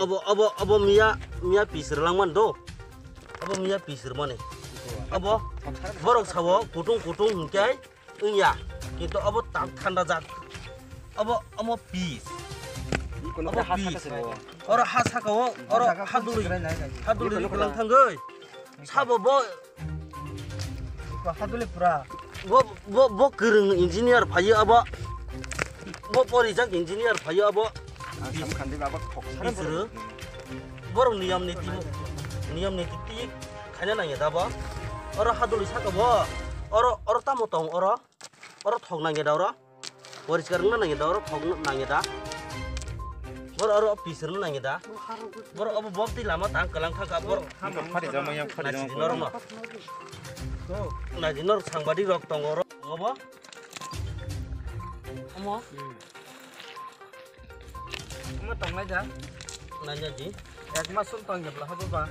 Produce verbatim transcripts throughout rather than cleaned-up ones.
Obo, obo, obo miya, miya pisir langman do. Obo miya pisir mani. Obo borok sabo kutung kutung hingke wngya. Kintu obo tak thanda jak. Obo, omo pis. Obo pis. Oro ha saka o, oro ha dului, ha dului ri kwlang thangwi. Sabo bo Haduli pura. Bo, bo, bo kwrwng engineer phaio abo. Bo porijak engineer phaio abo. Bisru. Borok niyam niti, niyam niti ti khaina nangya da bo. Oro haduli saka bo. Oro, oro tamo tong oro. Oro thok nangya da oro. Poriskar wngna nangya da, oro thok nangya da. Bor oro pisir wngna nangya da. Bor obo bobti lama tang kwlang kha kha bor. Phari jama yang phari jama. Norok no. Naji norok sangbadi rok tongo oro. Obo. Omo. Omo tongnai da. Nanya ji. Ek mas sum tong jabla habo ba.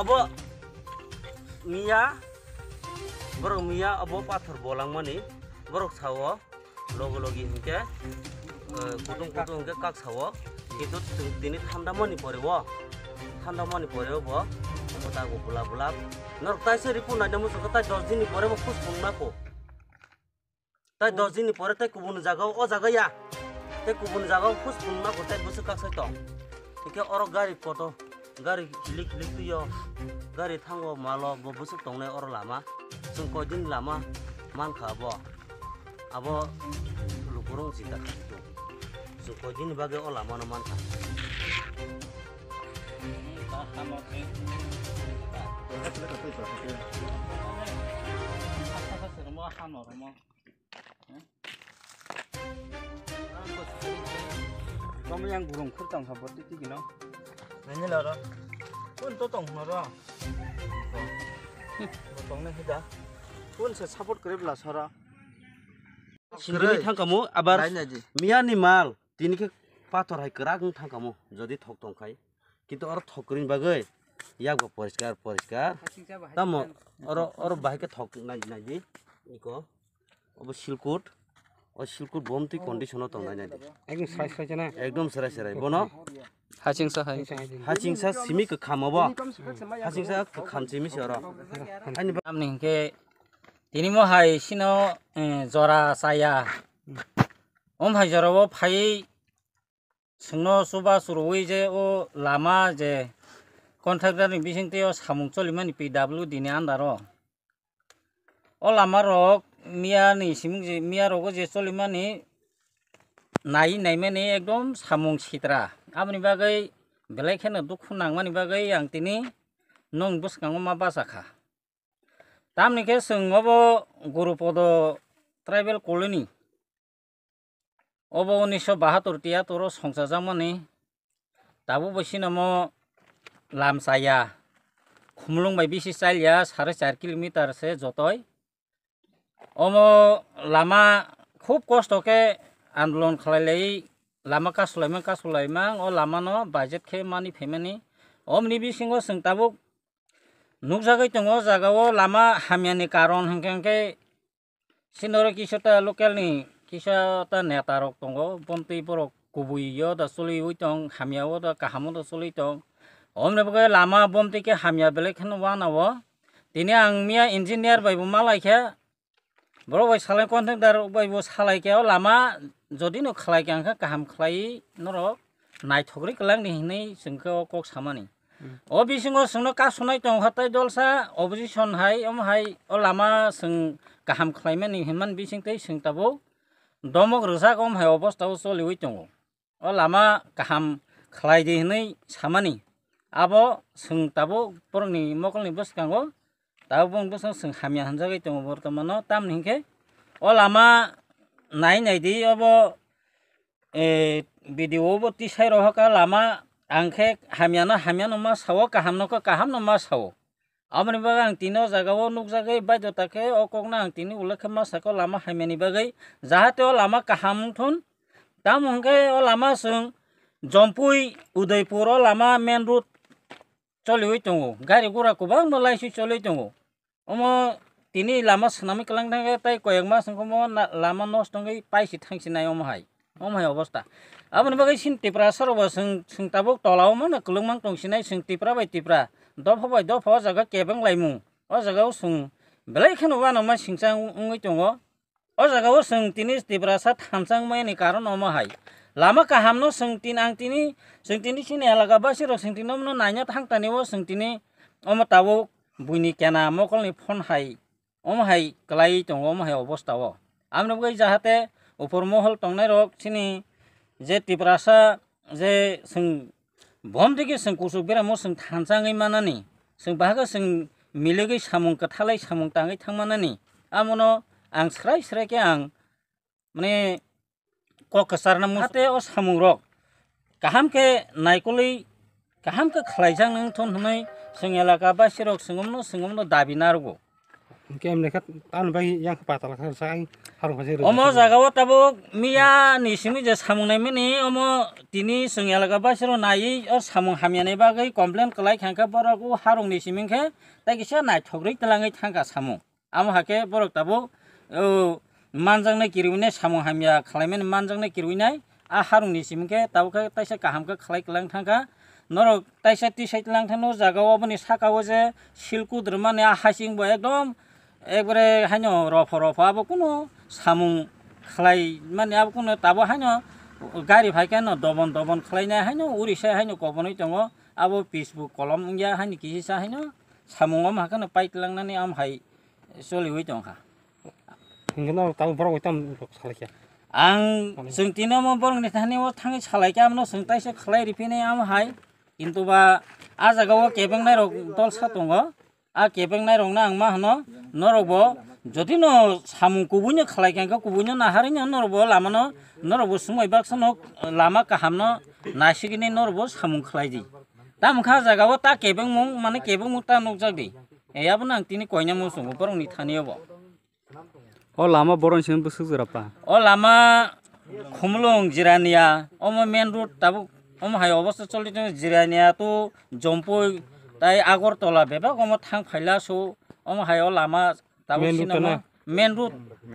Obo. Miya. Borok miya obo pathor bolangmani. Borok sao. Logo logi hinkhe, eh, kutung kutung hinkhe kak sao. Kintu tini thanda mani pore o, thanda mani pore o bo, bo dago bulap bulap. Norok taisa report naina muchungkha, tai dos din ni pore bo puspung nako. Tai dos din ni pore tai kubun jaga o, o jaga ya. Tai kubun jaga o puspung nako, tai bwswk kak sai tong. Hinkhe oro gari koto. Gari hilik hilik twi o, gari thango malo bo bwswk tongnai oro lama. Chwng koi din lama mankha abo. Abo lukurok jita kha. Chwng koi din bagwi o lama no mankha. Tamo yang gurung khur tong kha bo titi gino. Nani loro. Kun to tong hno ro. Bo tong ne hida. Kun se support kre bla sora. Sindiri thang kamu abar. Nai nai di. Miya ni mal tini khe pathor hai kwrak wng thang kamu jodi thok tong khai. Kintu oro thok kwrwini bagwi yakbo poriskar poriskar. Tamo oro, oro bahai khe thok nai nai di. Iko. Obo silkut, o silkut bomtwi condition o tongnai nai di. Ekdom serai serai jana. Ekdom serai serai. Bono hachingsa hai. Hachingsa simi kwkham obo. Hachingsa kwkham simi se oro. Ani ba- Amni hinkhe tini mo hai sino, eh, jora chaya. Om hai jora o phai Chwngno chuba chwrwi je o lama je contractor ni bisingtwi o samung cholimani P W D ni under o. O lama rok miya ni siming je, miya rogo je cholimani nai naimani ekdom samung sitra. Aboni bagwi belai kheno dukhu nangmani bagwi ang tini nong bwskango ma bachakha. Tamni khe chwng obo Gurupodo tribal colony. Obo unisho bahatur tiyatur o songchajakmani, tabuk bai sinamo lam chaya, Khumulwng bai bisi chalya sare char kilometer se jotoi. Omo lama khub kosto khe andolon khlai lai, lama kasulaimang kasulaimang, o lama no budget khe mani phaimani. Omoni bisingo chwng tabuk nukjagwi tongo, o jaga o lama hamya ni karon hinkhe hinkhe Sini oro kisa ta local ni kisa ta neta rok tongo, bomtwi borok kubui o da choliwi tong, hamya o da kaham o da choliwi tong. Omni bagwi lama bomtwi khe hamya belai kheno wana o. Tini ang miya engineer bai bo malai khe, borok bai salai contractor bai bo salai khe o lama jodi no khlai khe ang khe kaham khlai norok naithok ri kwlangni hinwi chwng khe o kok samani. Hmm. O bisingo chwngno kasunai tong kha tei dolsa opposition hai, omo hai o lama chwng kaham khlaimani hinmani bising tei chwng tabuk domok rwjak, omo hai obostao choliwi tongo. O lama kaham khlai di hinwi samani abo chwng tabuk borokni mokolni bwskango. Tabuk bwskango chwng hamya hwnjagwi tongo bortomano, tamni hinkhe o lama nai nai di obo eh, video bo tisai rohorkha lama, ang khe hamyano hamyano ma sao, kahamno khe kahamno ma sao. Aboni bagwi ang tini o jaga o nukjagwi baidota khe o kokno ang tini ulo khe ma sakha lama hamyani bagwi, jahate o lama kaham wngthun. Tamo hwnkhe o lama chwng Jompui, Udaipur o lama main road choliwi tongo, gari gura kwbangma laiswi choliwi tongo. Omo tini lama swnamwi kwlang thangkhe tei koyekma chwngkhe omo na-, lama nosto wngwi paisi thangsinai omo hai. Omo hai obosta. Aboni bagwi chini Tiprasa rokbo chwng, chwng tabuk tola o mano kwlwngmang tongsinai chwng Tipra bai Tipra, dopha bai dopha o jaga kebeng laimung. O jaga o chwng belai kheno uanama singcha wng-, wngwi tongo. O jaga o chwng tini Tiprasa thansa wngmani karon omo hai. Lama kaham no chwng tin ang tini, chwng tini chini elaka basi rok chwng tini omo no naina thang tani o chwng tini omo tabuk buini kena mokol ni phone hai. Omo hai kwlaiwi tongo, omo hai obosta o. Aboni bagwi jahate upor mohol tongnairok chini je Tiprasa je chwng bom digi chwng kuchuk beramo chwng thansa wngwi manani, chwng bahai khe chwng miligwi samung kwthalai samung tangwi thangmanani, amono ang srai srai khe ang mane kok kwcharna mung tei o samungrok kaham khe naikolwi kaham khe khlaijak nang thun hwnwi chwng elaka basirok chwng omno chwng omno dabi narwgo. Hwnkhe emni khe tamni bagwi yang khe patala khe sa ang harung khe se rwjak. Omo jaga o tabuk miya ni simi je samung naimani omo tini chwng elaka basirok naiwi o samung hamyani bagwi complain kwlai kha khe borok o harung ni simi khe tei kisa naithok rwi twlangwi thangkha samung. Amo hakhe borok tabuk, o, manjaknai kirwinai samung hamya khlaimani manjaknai kirwinai a harungni simi khe tabuk khe taisa kaham khe khlai kwlang thangkha. Norok taisa tisai twlang thangno jaga o aboni saka o je sil kudrwmani a hasing bo ekdom ekbare haino ropho ropho abo kunu samung khlaimani abo kunu tabuk haino gari phai khe no dobon dobon khlainai haino uri se haino kobonwi tongo abo Facebook kolom wngya haino kisisa haino samung omo hakhe no pai twlangnani am hai choliwi tongkha. Hingke no tabuk borok bai tamo salai kha. Ang chwng tini omo borokni thani o thangwi salai kha, amno chwng taisa khlai riphinai amo hai. Kintu ba a jaga o kebengnai rok dolsa tongo. A kebengnai rokno ang ma hwno, norok bo jodi no samung kubui no khlai kha, kubui no naharwi no norok bo lama no, norok bo swmai baksa no lama kaham no naisigini norok bo samung khlai di. Tamo kha jaga o ta kebengmung, mane kebengmung ta nukjak di. E, abono ang tini koina muchungo borokni thani o bo. O lama borokni simi bwswk jora pa? O lama Khumulwng Jirania, omo main road tabuk omo hai obosta choli tongo, Jirania to Jompui tai Agartala bebak omo thang phaila so omo hai o lama tabuk Main road sinamo na? Main road.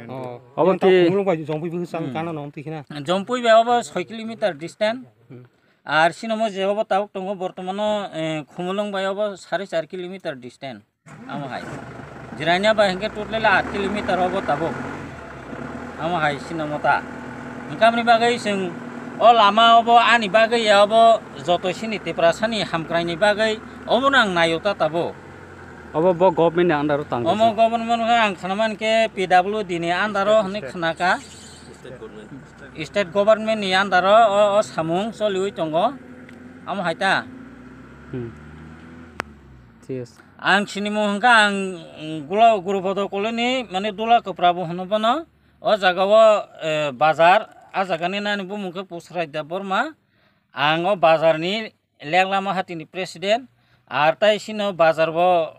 Oh. Obo Yang tabuk ki Khumulwng bai Jompui bwswk chang Hmm. kana nong twi khina. Jompui bai obo soi kilometer distance. Hmm. Ar sinamo je obo tabuk tongo bortomano, eh, Khumulwng bai obo sare char kilometer distance. Amo hai. Jirania bai hingke totally aat kilometer obo tabuk. Amo hai sinamo ta. Hingke amoni bagwi chwng o lama obo ani bagwi ya obo joto sini Tiprasani hamkraini bagwi obono ang naio ta tabuk. Obo bo government ni under o tang Omo rijak. Government khe ang khana man khe P W D ni under o hwnwi khna ka. State government ni under o, o, o samung choliwi tongo. Amo hai ta. Hmm. Thik ase. Ang sinimung hwnkha ang, mm, Gula-, Gurubodo Colony, mane Dula Kwpra bo hwno bono. O jaga o, eh, bazar, a jaga ni nani bumung khe Pusrai Debbarma. Ang o bazar ni Lenglama Hatini president, ar tai sino bazar bo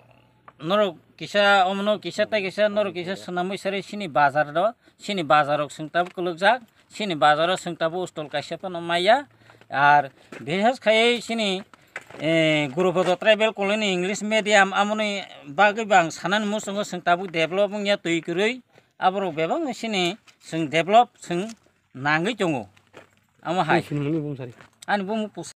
norok kisa omono kisa tai kisa norok kisa swnamwi sari sini bazar do, sini bazar rok swng tabuk kwlwkjak, sini bazar o swng tabuk stall kaisa phano maya, ar bihas khai sini, eh, Gurubodo tribal colony English medium amoni bagwi bo ang sanani muchungo swng tabuk develop wngya twi kwrwi, aborok bebak sini swng develop swng nangwi tongo. Amo hai. Ani bumung